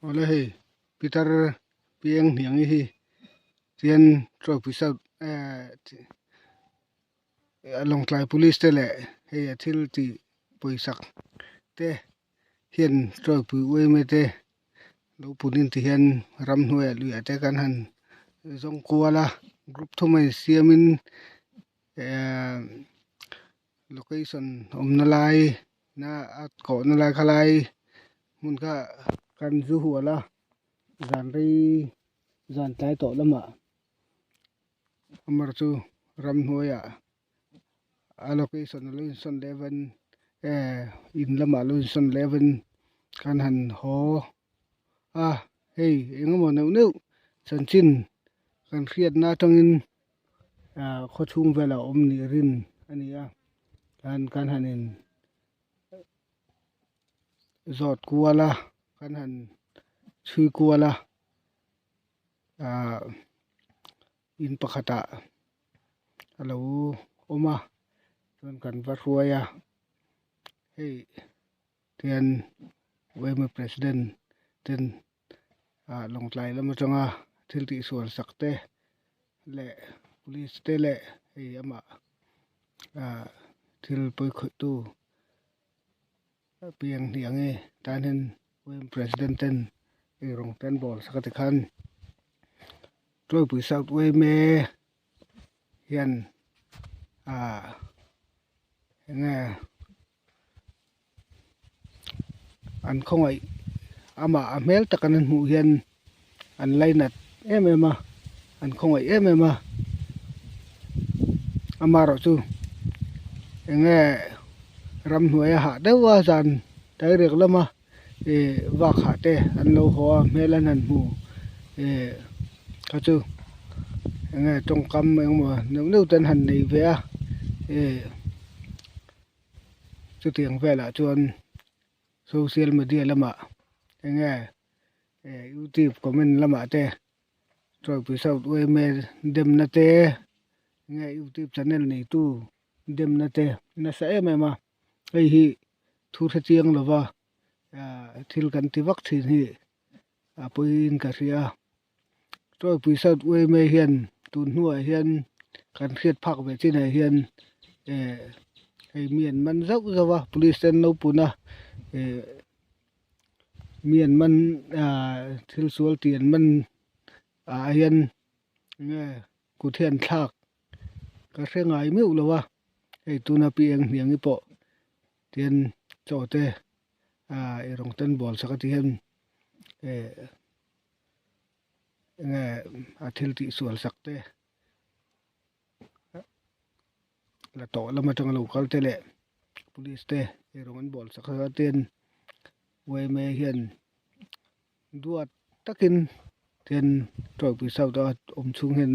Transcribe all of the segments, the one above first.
Awle hei Peter piang hniang hi chuan trophy south ehh Lawngtlai police te leh hei a thil tih pawisak te hian trophy uaime te lo punin ti hian ramhnuaiah luiah te kan han zawng kual a group thum a insiamin ehh location awmna lai na a kawhna lai khalai hmun kha kan zu hual a zan rei zan tlai tawh lamah amar chu ramhnuaiah a location alo insawn leh ven eh in lamah alo insawn leh ven kan han haw a hei engemaw neuh neuh chanchin kan hriatna atangin ah khawchhung velah awm nih rin a ni a kan kan han in zawt kual a kan han chhui kual a ah in pakhatah a lo awm a chuan kan va hruai a hei tian yma president ten ah Lawngtlai lam atanga thil tihsual sak te leh police te leh hei amah ah thil pawikhawih tu piang hniang e tan hian yma president ten eirawng te an bawl sak a tikhan Tuaipui South yma hian ah enge an khawngaih amah a hmel tak an hmuh hian an lainat em em a an khawngaih em em a amaherawh chu enge ramhnuai a hah deuh a zan dairek lama ih vak hah te an lo haw a hmel an han hmu ih kha chu enge tawngkam engemaw neuh neuh te an han nei ve a ih. Chutiang velah chuan social media lamah eng nge eh youtube comment lamah te Tawipui South yma demna te eng nge youtube channel neitu demna te nasa em em a hei hi thu hre chiang lova ah thil kan ti vak thin hi a pawiin ka hria a Tawipui South yma hian tun hnuah hian kan hriat phak ve chinah hian eh hei mi an man zauh zauh a police te an lo pun a eh mi an man ah thil sual tih an man ah hian enge kut hi an thlak ka hre ngai meuh lo a hei tuna pi eng hniang hi pawh tian chaw te ah eirawng te an bawl sak a ti hian eh enge a thil tih sual sak te la tawh lam atanga lo kal te leh police te eirawng an bawl sak a ten yma hian duat takin ten tawipui south a awm chhung hian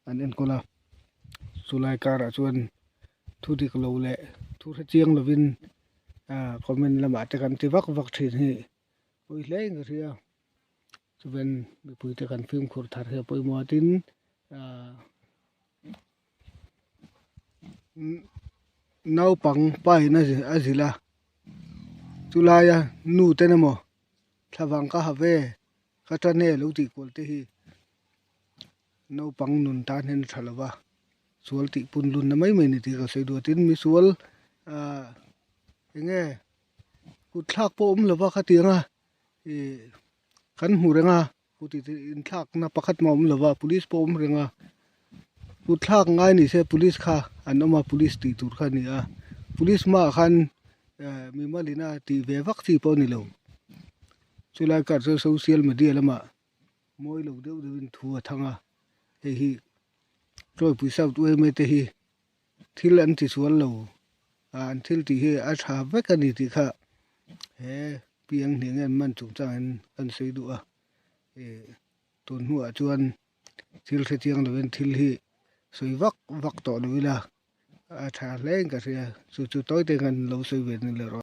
an enkawl a chulai karah chuan thu dik lo leh thu hre chiang lovin ah comment lamah te kan ti vak vak thin hi pawi hle in ka hria chuan mipui te kan fimkhur thar hi a pawimawh a tin ah naupang pa in a zilh a chulaia nu ten emaw thlavang ka ha ve ka tan e lo tih kual te hi naupang nun tan hian a tha lo va sual tih pun lun na mai mai a ni tih ka sawi duh a tin misual ah eng nge kut thlak pawh awm lo va khatiang a ih kan hmu reng a kut inthlak na pakhat mah awm lo va police pawh awm reng a kut thlak ngai ni se police kha an awm a police tih tur kha a ni a police hmaah khan eh mimal ina tih ve vak chi pawh a ni lo chulai kar chuan social media lamah mawi lo deuh deuhin thu a thang a hei hi Tawipui South yma te hi thil an ti sual lo ah an thil tih hi a tha vek a ni tih kha he piang hnih nge an man chung chang in kan sawi duh a ih tun hnuah chuan thil hre chiang lovin thil hi sawi vak vak tawh lo ila a tha hle in ka hria chu chu tawi te khan lo sawi ve ni leh rawh.